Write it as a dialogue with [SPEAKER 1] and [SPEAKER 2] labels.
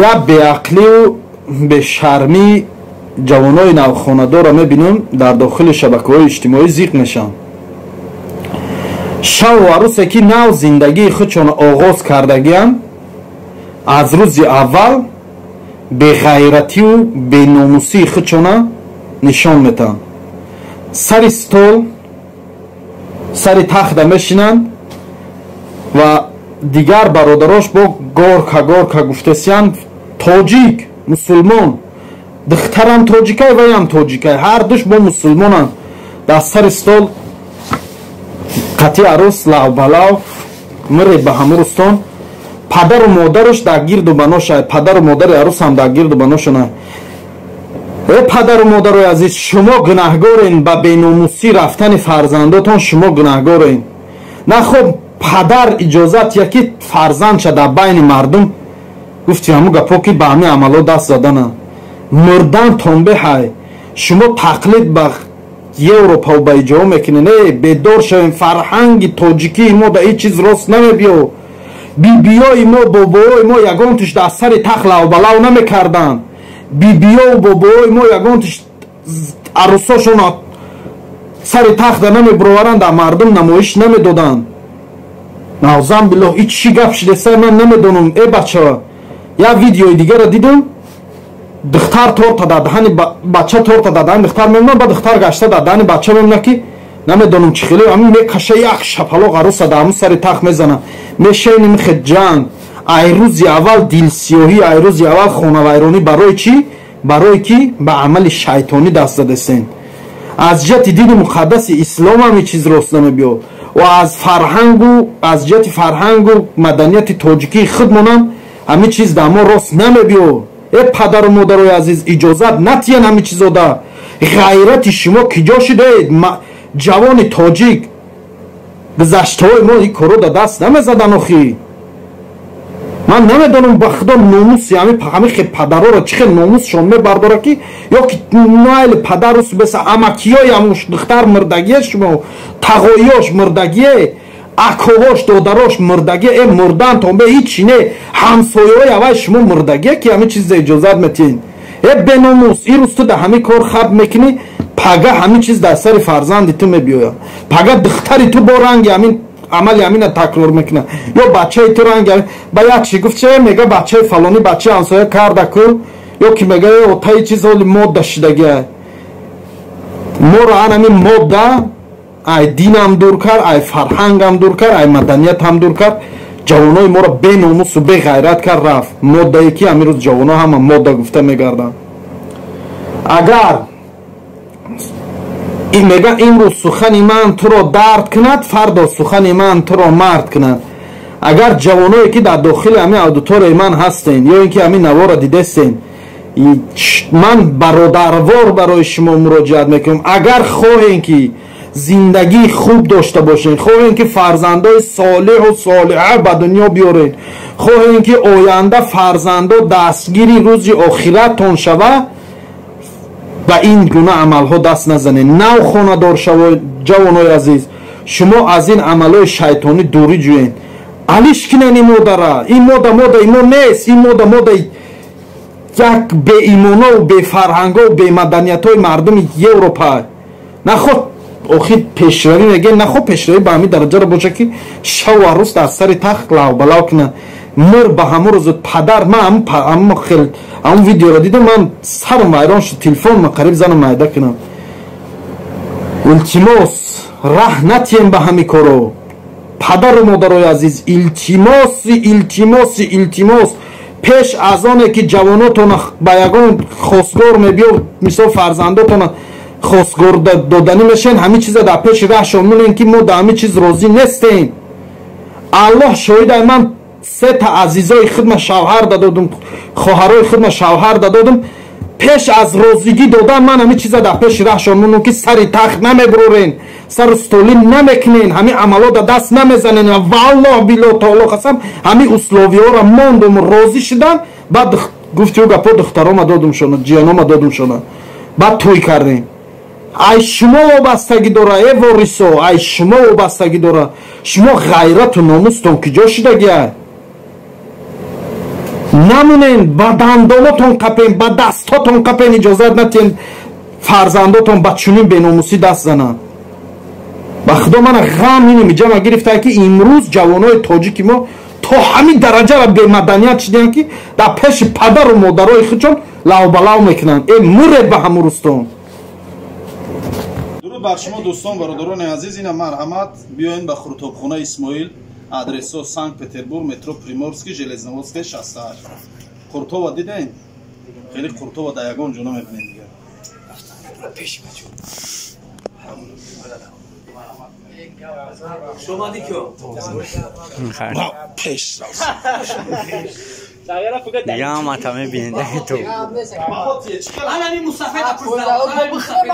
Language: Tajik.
[SPEAKER 1] Я беақлию бешармӣ ҷавонои навхонадорро мебинам, дар дохили шабакаҳои иҷтимоӣ зиқ мешаванд. Шаву арӯсе ки нав зиндагии худшон оғоз кардагианд, аз рӯзи аввал беғайратию беномусии худшона нишон метаҳанд. Сари стол, сари тахта мешинанд ва дигар бародарош бо горка горка гуфтесиянд: тоҷик, мусулмон, духтарам тоҷикай, ваям тоҷикай, ҳардуш бо мусулмонанд. Дар сари стол қатъи арӯс лавбалав мире ба ҳаму рӯстон, падару модараш дар гирду баношай, падару модари арӯсам дар гирду баношона. Э, падару модарои азиз, шумо гунаҳгорен ба беномусӣ рафтани фарзандотон, шумо гунаҳгорен. Нахоб падар иҷозат яки фарзандша дар байни мардум гуфти ҳаму гапо ки ба ҳамин амало даст задана мурдан тонбеҳай. Шумо тақлид ба Европа ба иҷоҳо мекунед. Э, бедор шавем, фарҳанги тоҷикии мо да ҳеҷ чиз рост намебиё. Бибиёи мо, бобоҳои мо ягонтуш дар сари тахт лавбалав намекарданд. Бибиёу бобоҳои мо ягонтуш арӯсошон сари тахта намебуроваранд, дар мардум намоиш намедоданд. Наузан биллоҳ, и чӣ гап шидеса, ман намедонам. Э, бача, як видеои дигарро дидам: духтар торта дар даҳани бача, торта дар даҳани духтар мемонад, ба духтар гашта дар даҳани бача мемонад, ки намедонам чӣ хеле ҳамин мекаша, як шапалоқ арӯса дар ҳамун сари тахт мезана. Мешавем михе ҷанг. Ай рӯзи аввал дилсиёҳӣ, ай рӯзи аввал хонавайронӣ. Барои чӣ? Барое ки ба амали шайтонӣ даст задесен. Аз ҷиҳати дини муқаддаси ислом ҳам ин чиз рост намебиёд ва аз фарҳангу, аз ҷиҳати фарҳангу маданияти тоҷикии худмонам ҳамин чиз дар мо рост намебиёд. Э, падару модарои азиз, иҷозат натиҳен ҳамин чизода. Ғайрати шумо киҷо шудаед, ҷавони тоҷик? Гузаштаҳои мо ин коро да даст намезадан. Охӣ, ман намедонам, ба худо, номуси ҳамин хел падарора чӣ хел номусшон мебардора, ки ё ки майли падарус беса, амакиёи ҳамун духтар мурдагие, шумо тағоиёш мурдагие, аковош, додарош мурдагие. Э, мурдан тон бе ҳичи не, ҳамсояҳои аввай шумо мурдагие, ки ҳамин чиза иҷозат метиҳен. Э, беномус, ин рӯз ту да ҳамин кор хаб мекунӣ, пага ҳамин чиз дар сари фарзанди ту мебиёяд. Пага духтари ту бо ранги ҳамин амали ҳамина такрор мекунад ё бачаи ту ранги. Ба як чи гуфт, че мега: бачаи фалонӣ, бачаи ҳамсоя карда ку, ё ки мега: отаи чиз ҳоли модда шидагия. Моро ан ҳамин модда ай динам дур кард, ай фарҳангам дур кард, ай маданиятам дур кард, ҷавонои моро беномусу беғайрат кард, рафт. Моддае ки ҳамин рӯз ҷавоно ҳама модда гуфта мегарданд. Агар мега имрӯз сухани ман туро дард кунад, фардо сухани ман туро мард кунад. Агар ҷавоное ки дар дохили ҳамин аудиторияи ман ҳастен ё ин ки ҳамин наворро дидестен, ман бародарвор барои шумо муроҷиат мекунам: агар хоҳем ки зиндагии хуб дошта бошем, хоҳем ки фарзандои солиҳу солиҳа ба дунё биёред, хоҳем ки оянда фарзандо дастгири рӯзи охираттон шава, ба ин гуна амалҳо даст назанед. Нав хонадор шаво, ҷавонои азиз, шумо аз ин амалҳои шайтонӣ дурӣ ҷӯед, алиш кинен ин модара. Ин мода модаи мо нест, ин мода модаи як беимонову бефарҳангову бемаданиятҳои мардуми Европа. Наход охир пешравӣ мегӯем, наход пешравӣ ба ҳамин дараҷаро боша, ки шаву арӯс дар сари тахт лавбалав кунад. Мир ба ҳамун рӯзу падар. Ман ҳамун хел ҳамун видеоро дидам, ман сарам вайрон шуд, телефон ма қариб занам майда кунам. Илтимос, раҳ натиҳем ба ҳамин коро. Падару модарои азиз, илтимоси, илтимоси, илтимос, пеш аз оне ки ҷавонотона ба ягон хосгор мебиё, мисол фарзандотона хосгор доданӣ мешавен, ҳамин чиза дар пеши раҳшон монем, ки мо дар ҳамин чиз розӣ нестем. Аллоҳ шоҳидай, ман сета азизои худма шавҳар дадодум, хоҳарои худма шавҳар дадодум. Пеш аз розигӣ додан ман ҳамин чиза дар пеши раҳшон монум, ки сари тахт намебурорен, сару столӣ намекунен, ҳамин амало да даст намезанен. Валлоҳ, билло, таоло қасам, ҳамин условиҳоро мондум, розӣ шудам. Баъд гуфти ӯ гапо, духтарома додумшона, ҷиянома додумшона, баъд тӯй кардем. Ай шумо вобастагӣ дора, э ворисо, ай шумо вобастагӣ дора. Шумо ғайрату номустон киҷо шудагия? Намонен, ба дандонотон қапен, ба дастотон қапен, иҷозат натиҳен фарзандотон ба чунин беномусӣ даст зананд. Ба худо, мана ғам инем иҷама гирифта, ки имрӯз ҷавонои тоҷики мо то ҳамин дараҷара бемаданият шидиянд, ки дар пеши падару модарои худшон лавбалав мекунанд. Э, муред ба ҳамун рӯстон.
[SPEAKER 2] Дуруд бар шумо, дӯстон, бародарони азиз. Ина, марҳамат, биёен ба Хурутобхона Исмоил. Адресо: Санкт Петербург, метро Приморский, Железноводская, 68. Қуртова дидем, хеле қуртова дар ягон ҷо намебинем дигар.
[SPEAKER 3] Пеш. Дига ҳамата мебинед ту.
[SPEAKER 4] Ана мусафеда пурсам. Ана мусафеда.